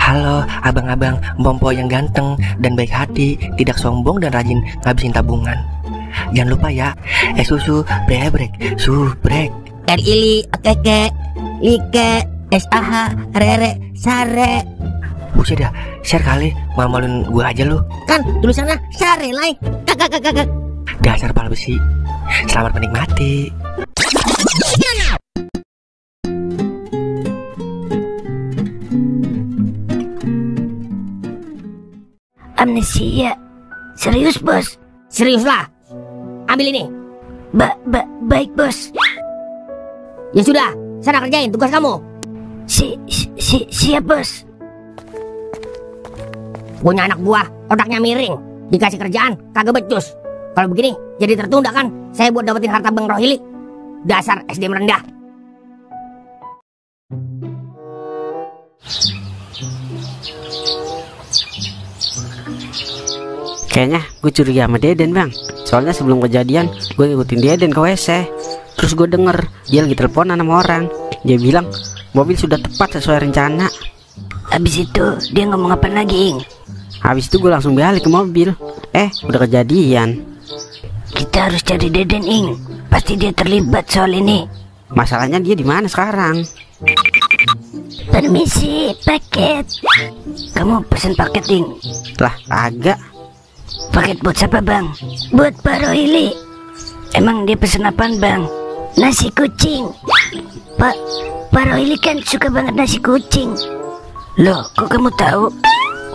Halo abang-abang Bompo yang ganteng dan baik hati, tidak sombong dan rajin ngabisin tabungan. Jangan lupa ya, susu brebrek, subrek. Ili, keke, like, SAH, rere, sare. Buset dah, share kali, malu-maluin gue aja lu. Kan tulisannya sare, like. Kakak. Dasar pala besi. Selamat menikmati. Amnesia. Serius, bos? Serius lah. Ambil ini. Baik, bos. Ya sudah, sana kerjain tugas kamu. Siap, bos. Punya anak buah, otaknya miring. Dikasih kerjaan, kagak becus. Kalau begini, jadi tertunda kan saya buat dapetin harta Bang Rohili. Dasar SDM rendah. Kayaknya gue curiga sama Deden, Bang. Soalnya sebelum kejadian gue ngikutin Deden ke WC. Terus gue denger dia lagi teleponan sama orang. Dia bilang mobil sudah tepat sesuai rencana. Habis itu dia ngomong apa lagi, Ing? Habis itu gue langsung balik ke mobil. Udah kejadian. Kita harus cari Deden, Ing. Pasti dia terlibat soal ini. Masalahnya dia di mana sekarang? Permisi, paket. Kamu pesen paket, Ing? Lah, agak. Paket buat siapa, Bang? Buat Pak Rohili. Emang dia pesen apaan, Bang? Nasi kucing. Pak Rohili kan suka banget nasi kucing. Loh, kok kamu tahu?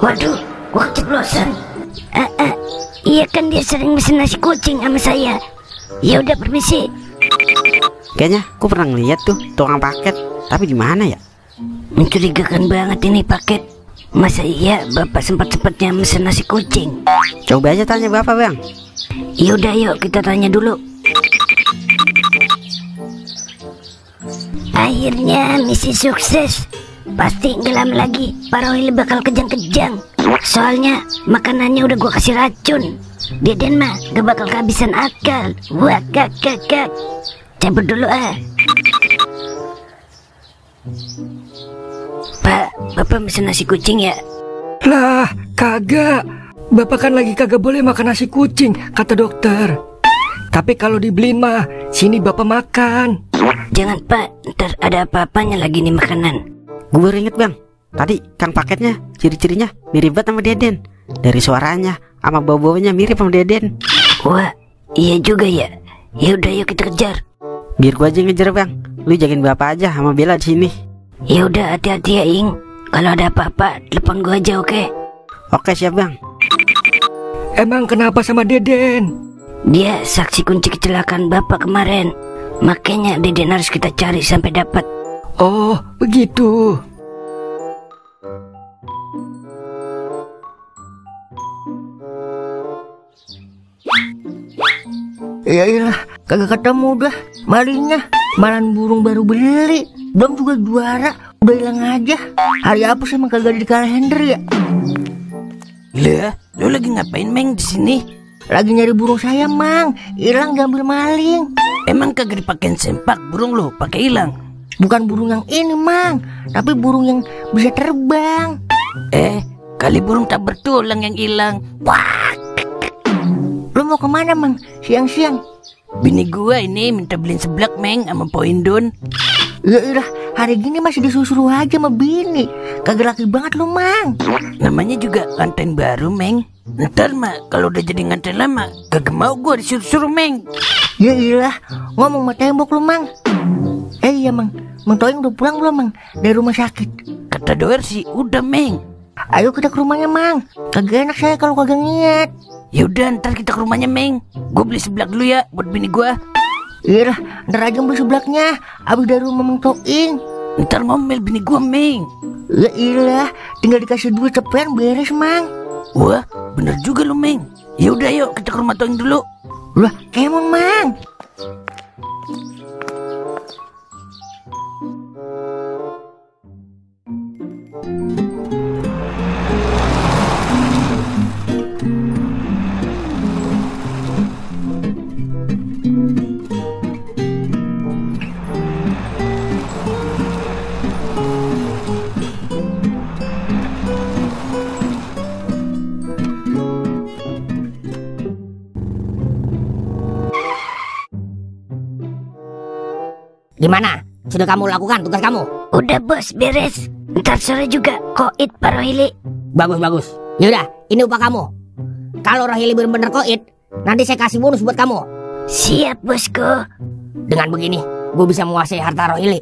Waduh, gua keceplosan. Iya kan dia sering pesen nasi kucing sama saya. Ya udah, permisi. Kayaknya aku pernah ngeliat tuh tukang paket. Tapi di mana ya? Mencurigakan banget ini paket. Masa iya bapak sempat-sempatnya mesen nasi kucing? Coba aja tanya bapak, Bang. Yaudah, yuk kita tanya dulu. Akhirnya misi sukses. Pasti gak lama lagi Pak Rohili bakal kejang-kejang. Soalnya makanannya udah gua kasih racun. Deden mah gak bakal kehabisan akal. Wah, kak. Cabut dulu Pak, bapak mesen nasi kucing ya? Lah, kagak. Bapak kan lagi kagak boleh makan nasi kucing, kata dokter. Tapi kalau dibeliin mah, sini bapak makan. Jangan, Pak, ntar ada apa-apanya lagi nih makanan. Gue baru inget, Bang. Tadi kan paketnya, ciri-cirinya mirip banget sama Deden. Dari suaranya sama bau-baunya mirip sama Deden. Wah, iya juga ya. Ya udah, yuk kita kejar. Biar gua aja yang ngejar, Bang. Lu jagain bapak aja sama Bella di sini. Ya udah, hati-hati ya, Ing. Kalau ada apa-apa, telepon gua aja, oke? Oke, siap, Bang. Emang kenapa sama Deden? Dia saksi kunci kecelakaan bapak kemarin. Makanya Deden harus kita cari sampai dapat. Oh, begitu. Ya iyalah, kagak ketemu dah malingnya. Malan burung baru beli, belum juga juara, udah hilang aja. Hari apa sih emang kagak ada di kalender ya? Lah, lo lagi ngapain, Meng, di sini? Lagi nyari burung saya, Mang. Hilang diambil maling. Emang kagak dipakein sempak burung lo, pakai hilang? Bukan burung yang ini, Mang, tapi burung yang bisa terbang. Kali burung tak bertulang yang hilang. Wah. Lo mau kemana, Mang? Siang-siang? Bini gua ini minta beliin seblak, Meng, sama Poindun. Ya iyalah, hari gini masih disuruh aja sama bini. Kagak laki banget lo, Mang. Namanya juga nganten baru, Meng. Ntar mah kalau udah jadi nganten lama, kagak mau gua disuruh-suruh, Meng. Ya iyalah, ngomong sama tembok lo, Mang. Iya, Mang. Mang Toing udah pulang belum, Mang? Dari rumah sakit. Kata Doer sih udah, Meng. Ayo kita ke rumahnya, Mang. Kagak enak saya kalau kagak niat. Ya udah, ntar kita ke rumahnya, Meng. Gue beli seblak dulu ya buat bini gue. Iyalah, ntar aja beli seblaknya. Abis dari rumah Mang Toing. Ntar ngomel bini gue, Meng. Ya iyalah, tinggal dikasih duit cepetan beres, Mang. Wah, bener juga lu, Meng. Ya udah, yuk kita ke rumah Toing dulu. Lah, kemon, Mang. Gimana? Sudah kamu lakukan tugas kamu? Udah bos, beres. Ntar sore juga koit Pak Rohili. Bagus. Yaudah, ini upah kamu. Kalau Rohili benar-benar koit, nanti saya kasih bonus buat kamu. Siap bosku. Dengan begini, gue bisa menguasai harta Rohili.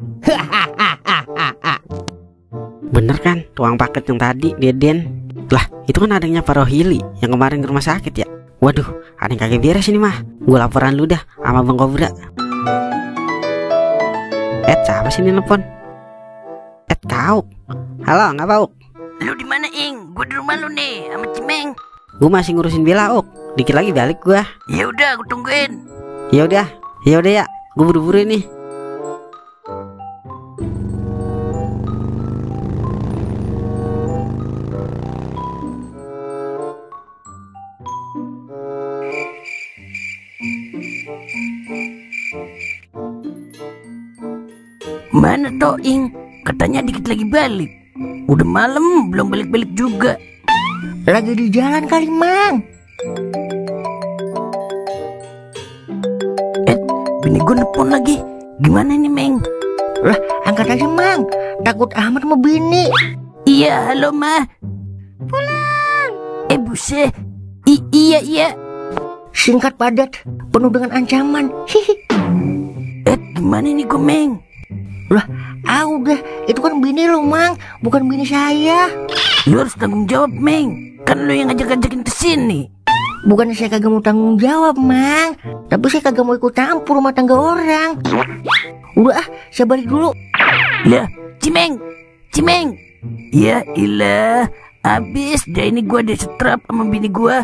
Bener kan uang paket yang tadi Deden? Lah itu kan adanya Pak Rohili yang kemarin ke rumah sakit ya. Waduh, ada yang kagak beres ini mah. Gue laporan lu dah sama Bang Kobra. Siapa sih ini nelfon? Kau. Halo, nggak Pauk? Lu di mana, Ing? Gue di rumah lu nih sama Cimeng. Gue masih ngurusin Bella, Ok. Dikit lagi balik gue. Ya udah, gue tungguin. Ya udah ya. Gue buru-buru nih. Mana toh, Ing? Katanya dikit lagi balik. Udah malam belum balik-balik juga. Lagi di jalan kali, Mang. Bini gue nelfon lagi. Gimana nih, Meng? Lah, angkat aja, Mang. Takut amat sama bini. Iya, halo, Ma. Pulang. Buset. Iya. Singkat padat, penuh dengan ancaman. Hihi. Gimana nih gue, Meng? Lah, udah. Itu kan bini lo, Mang. Bukan bini saya. Lu harus tanggung jawab, Meng. Kan lu yang ngajak-ngajakin kesini. Bukannya saya kagak mau tanggung jawab, Mang. Tapi saya kagak mau ikut campur rumah tangga orang. Udah, saya balik dulu. Lah, Cimeng. Ya ilah. Abis dah ini gue disetrap sama bini gue.